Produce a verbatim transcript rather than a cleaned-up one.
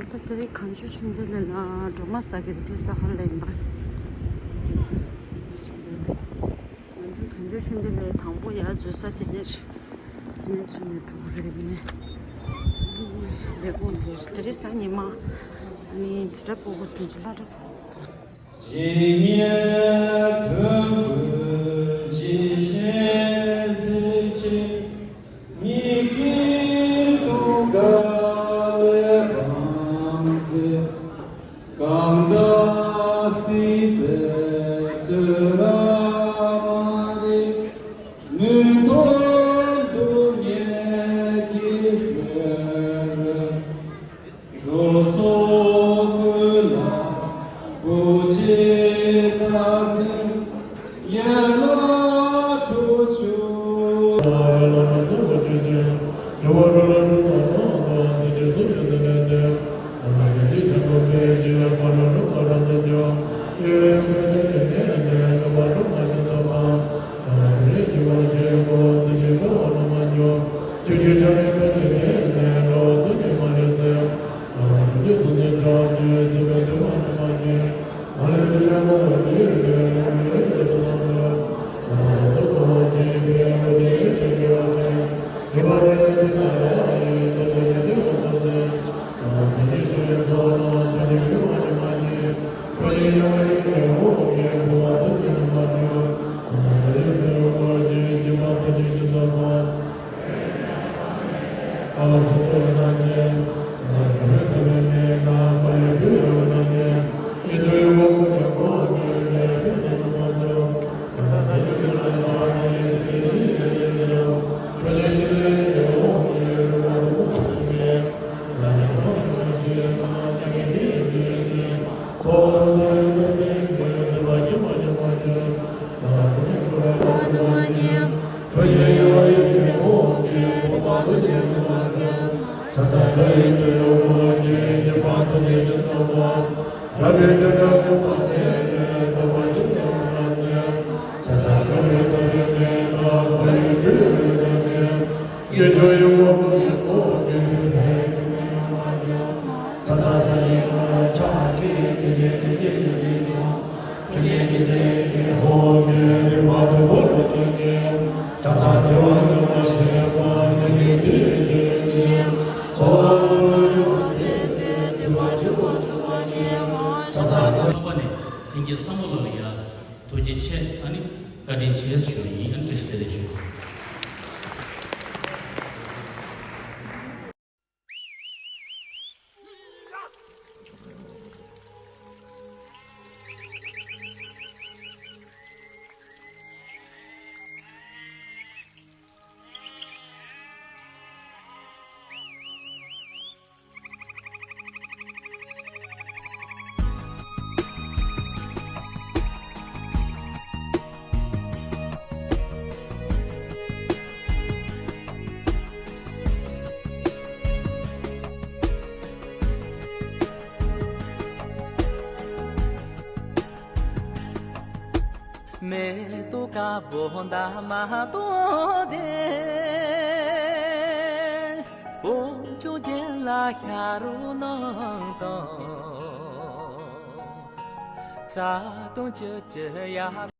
ད་དེ་རིང་གངས་ལྗོངས་ཆོས་ལྡན་གླིང་ལ་སྒྲོལ་མ་ཟེར་གྱི་དེ་ས་ཧ་ལ་ཡིན་པ། ང་ཚོ་གངས་ལྗོངས་ཆོས་ལྡན་གླིང་དང་པོ་ཡར་འཛུལ་ས་དེ་ནས་རེད། དེ་ནས་ཚུར་ནས་འགྲོ་གི་རེད། ངས་ལས་ཁུངས་དེར་དེ་རིང་གཟའ་ཉི་མ། ཨ་ནི་འཛིན་གྲྭ་སྤོ་བོ་དེ་ཚོ་སློབ་གྲྭ་ཕར་ཚུར་འགྲོ། ཇི་སྙེད་དོན་ཀུན་ཇི་བཞིན་གཟིགས་ཕྱིར། མི་སྐྱེ་དུས་ག་ལས་བར་མཛད། གང་དག་སྲིད་པའི་ཚོད་ར་མ་རིག་མུན་འཐོམས་སྡུག་བསྔལ་གྱིས་གཟིར་བའི། འགྲོ་ཚོགས་ཀུན་ལ་བུ་གཅིག་བདག་འཛིན་ཡན་ལག་ཐུགས་ཆུད། ལྷག་པ་ནས་ལྷན་རྒྱས་ཚང་མ་ལ་ཡ་ཐུགས་རྗེ་ཆེ། ཨ་ནི་བཀའ་དྲིན་ཆེ་ཞུ་ཡིན། ཨ་ནི་བཀྲ་ཤིས་བདེ་ལེགས་ཞུ། མེ་ཏོག་དཀར་པོ་འདབ་མ་སྟོང་དེ། བོད་ལྗོངས་རྒྱན་ལ་ཤར་རུ་གནང་དང་། རྩ་དང་བཅུད་ཀྱི་ཡ།